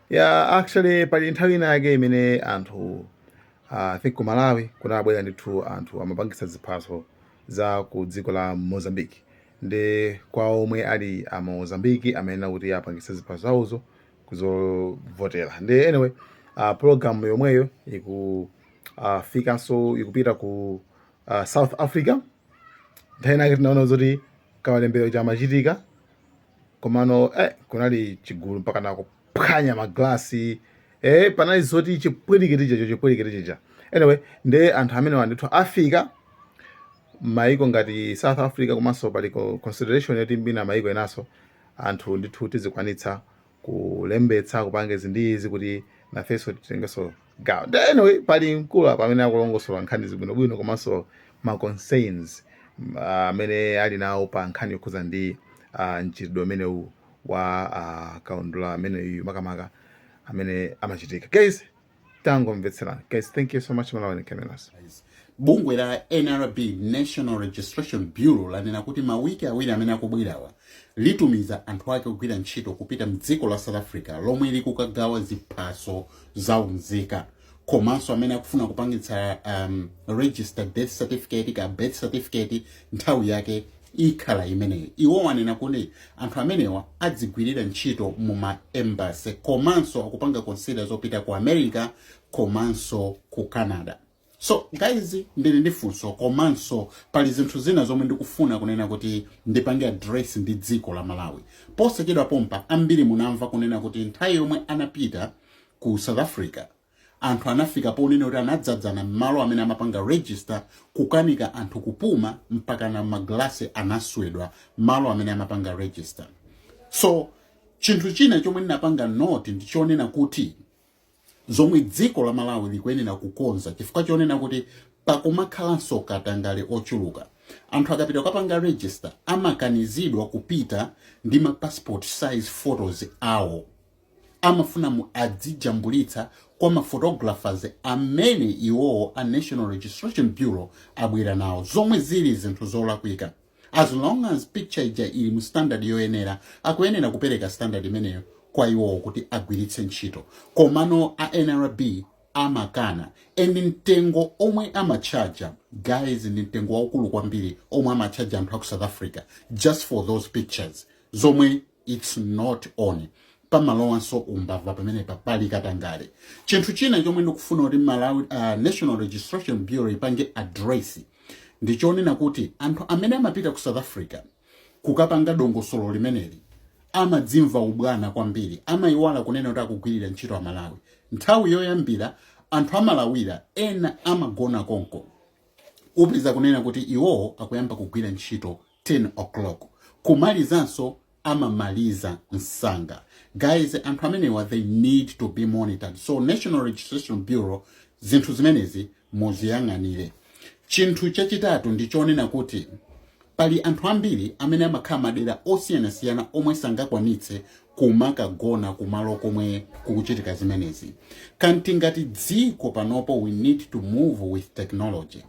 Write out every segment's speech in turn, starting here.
Yeah, actually pali nthawi inake imene anthu, I think ku Malawi kunabwera ndithu anthu amapangisa ziphaso za ku dziko la Mozambique, ndi kwa omwe ali a Mozambique amene kuti apangisa ziphaso zawozo kuzovotera. Ndi anyway, program yomweyo ikufikanso, ikupita ku South Africa. Nthawi inake tinaona zoti kawalembero chamachitika, komano kunali chigulu mpaka nakuphwanya maglasi, panali zoti chipwirikiti chacho, chipwirikiti chija. Anyway, ndi anthu amene ndithu afika maiko ngati South Africa, komanso pali consideration yoti mbina maiko enaso anthu ndithu tizikwanitsa kulembetsa, kupanga izi ndi izi kuti nafenso titengenso gawo. Ndi anyway, pali mkulu apa amene akulongosola nkhani zibwinobwino komanso ma concerns amene ali nawo pa nkhani yokhuza ndi mchitidwe umenewu wa kaundula ameneyu, makamaka amene amachitika. Guys, tangomvetserani. Guys, thank you so much. Malawi Cameras. Bungwe la NRB, National Registration Bureau, lanena kuti mawiki 2 amene akubwerawa litumiza anthu ake ogwira ntchito kupita mdziko la South Africa lomwe likukagawa ziphaso zaunzika, komanso amene akufuna kupangitsa register death certificate ka birth certificate, nthawi yake ikhala imeneyo. Iwo wanena kuti anthu amenewa adzigwirira ntchito mu ma embassy, komanso akupanga consider zopita ku America komanso ku Canada. So guys, ndili ndi funso, komanso pali zinthu zina zomwe ndikufuna kunena kuti ndipange address ndi dziko la Malawi. Posachedwa pompa ambiri munamva kunena kuti nthawi yomwe anapita ku South Africa, anthu anafika ponena kuti anadzadzana m'malo amene amapanga register, kukanika anthu kupuma, mpaka na maglasi anaswedwa malo amene amapanga register. So chinthu china chomwe ndinapanga note ndichonena kuti zomwe dziko la Malawi likuyenera kukonza, chifukwa chonena kuti pakumakhalanso katangale ochuluka, anthu akapita kukapanga register amakanizidwa kupita ndi ma passport size photos awo, amafuna mu adzijambulitsa kwa ma photographers amene iwowo a National Registration Bureau abwera nawo, zomwe zili zinthu zolakwika. As long as picture ija ili mu standard yoyenera, akuyenera kupereka standard imeneyo kwa iwowo kuti agwiritse ntchito. Komano a NRB amakana, and mtengo omwe amachaja, guys, ndi mtengo waukulu kwambiri omwe amachaja anthu aku South Africa just for those pictures, zomwe it's not on. Pamalowanso umbava pamenepa, pali katangale. Chinthu china chomwe ndikufuna kuti Malawi National Registration Bureau ipange address ndichonena kuti anthu amene amapita ku South Africa kukapanga dongosolo limeneli amadzimva ubwana kwambiri, amayiwala kunena kuti akugwirira ntchito Amalawi. Nthawi yoyambira anthu amalawira, ena amagona konko. Upeza kunena kuti iwowo akuyamba kugwira ntchito 10 o'clock, kumalizanso amamaliza msanga. Guys, anthu amenewa they need to be monitored. So National Registration Bureau, zinthu zimenezi muziyang'anire. Chinthu chachitatu ndichonena kuti pali anthu ambiri amene amakhala madera osiyanasiyana omwe sangakwanitse kumakagona kumalo komwe kukuchitika zimenezi. Kanti ngati dziko panopo we need to move with technology.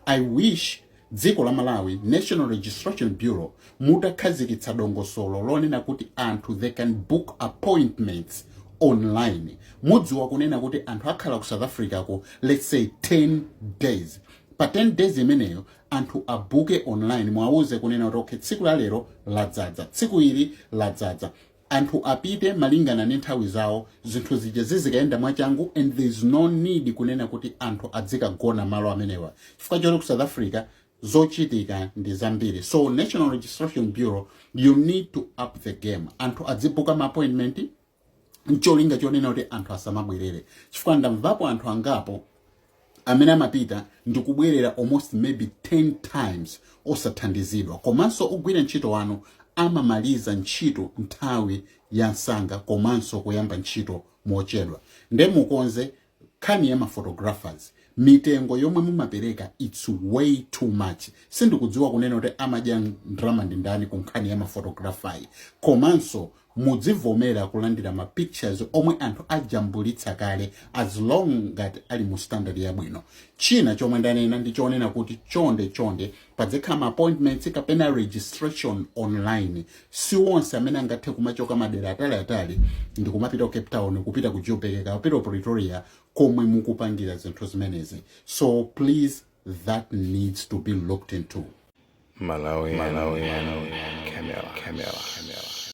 I wish dziko la Malawi, National Registration Bureau, mutakhazikitsa dongosolo lonena kuti anthu they can book appointments online. Mudziwa kunena kuti anthu akhala ku South Africa ko, let's say 10 days, pa 10 days imeneyo anthu abuke online, mwauze kunena kuti okay, tsiku la lero ladzaza, tsiku ili ladzaza, anthu apite malingana ndi nthawi zawo. Zinthu zija zizikayenda mwachangu and there is no need kunena kuti anthu adzikagona malo amenewa, chifukwa choti ku South Africa zochitika ndi zambiri. So National Registration Bureau, you need to up the game. Anthu adzibuka ma appointment ncholinga chonena kuti anthu asamabwerere, chifukwa ndamvapo anthu angapo amene amapita ndikubwerera almost maybe 10 times osathandizidwa. Komanso ogwira ntchito wanu amamaliza ntchito nthawi ya msanga komanso kuyamba ntchito mochedwa. Nde mukonze nkhani ya ma photographers. Mitengo yomwe mumapereka, it's way too much. Sindikudziwa kunena kuti amadya ndalama ndi ndani ku nkhani ya ma photographer. Komanso Mudzivomera kulandira ma pictures omwe anthu ajambulitsa kale, as long ngati ali mu standard yabwino. China chomwe ndanena ndi chonena kuti chonde chonde padzikhala ma appointments kapena registration online. Si onse amene angathe kumachoka madera ataliatali ndi kumapita ku Cape Town, kupita ku Joburg, kapita ku Pretoria komwe mukupangira zinthu zimenezi. So please, that needs to be looked into. Malawi, Malawi, Camera, Camera, Camera.